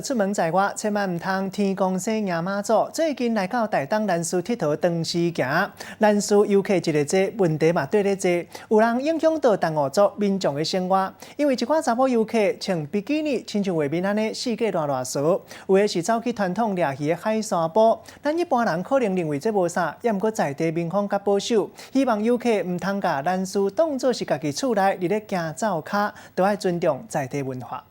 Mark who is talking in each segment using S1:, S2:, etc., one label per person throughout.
S1: 出門在外，千萬毋通天公生迎媽祖。最近來到台東蘭嶼𨑨迌長時行，蘭嶼遊客一个濟，問題嘛綴咧濟，有人影響到達悟族民眾的生活，因為一寡查某遊客穿比基尼，親像畫面按呢四界亂亂趖，有的是走去傳統掠魚的海沙埔。咱一般人可能認為這無啥，猶毋過在地民風較保守，希望遊客毋通共蘭嶼當做是家己厝內佇咧行走跤，都愛尊重在地文化。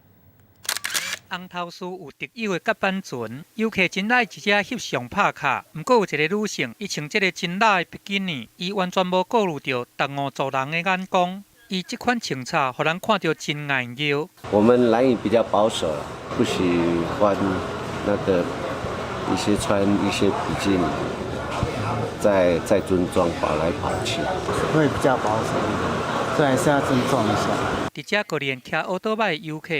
S2: 紅頭嶼有特有的甲板船，遊客真愛佇遮翕相拍卡。毋過有一个女性，伊穿這个真辣的比基尼，伊完全無顧慮著達悟族人的眼光。伊這款穿插，予人看著真礙尿。
S3: 我們蘭嶼比較保守，不喜歡那個一些穿一些比基尼，在村莊跑來跑去，
S4: 會比較保守一點，所以還是要尊重一下。
S2: 佇遮個連騎歐多拜的遊客，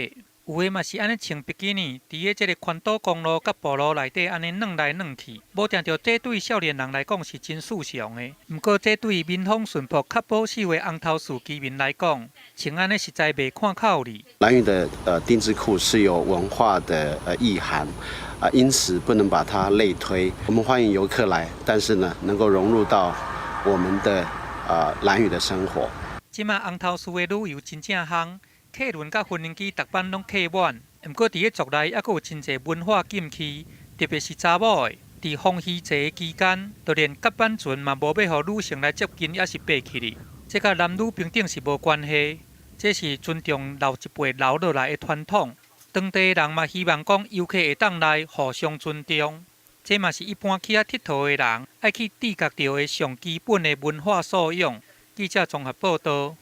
S2: 有的嘛是按呢穿比基尼，佇咧這个環島公路佮步路內底按呢轉來轉去，無定著這對少年人來講是真時尚的。毋過這對民風淳樸、較保守的紅頭嶼居民來講，穿按呢實在袂看口哩。
S5: 蘭嶼的丁字褲是有文化的意涵，啊，因此不能把它類推。我們歡迎遊客來，但是呢，能夠融入到我們的蘭嶼的生活。
S2: 這馬紅頭嶼的旅遊真正夯。客輪佮無人機逐班攏客滿，毋過佇咧族內猶閣有真濟文化禁區，特別是查某的，佇風魚節期間，就連甲板船嘛無欲予女性來接近，抑是爬起哩。這佮男女平等是無關係，這是尊重老一輩留落來的傳統。當地人嘛希望講遊客會當來互相尊重，這嘛是一般去遐𨑨迌的人愛去注意著的上基本的文化素養。記者綜合報導。